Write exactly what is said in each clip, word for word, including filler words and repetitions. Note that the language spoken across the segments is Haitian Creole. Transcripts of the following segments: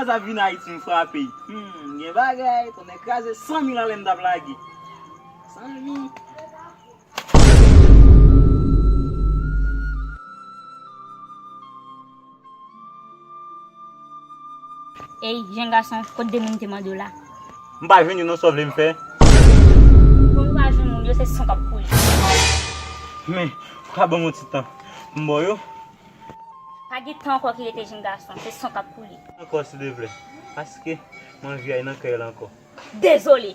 Sa vin Ayiti, m frape. Hmm, gen bagay, tonnè kraze, san mil anlè m t ap lage. San mil. Ey, jenn gason, kot de moun te mande w la? M pa jwenn yo non, sa w vle m fè? Pou nou pa jwenn moun yo, se san k ap koule. Men, ou ka ban m yon ti tan. M ba w yo. Pa gen tan ankò ki rete, jenn gason, se san k ap koule. Ankò, silvouplè. Paske m anvi al nan kay la ankò. Dezole!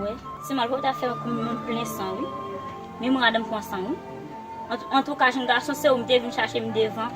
Wè, se mal pou ta fè yon moun plen san, wi. Men mwen madanm pran san, wi. An, antouka, jenn gason, se ou m te vin chache m devan.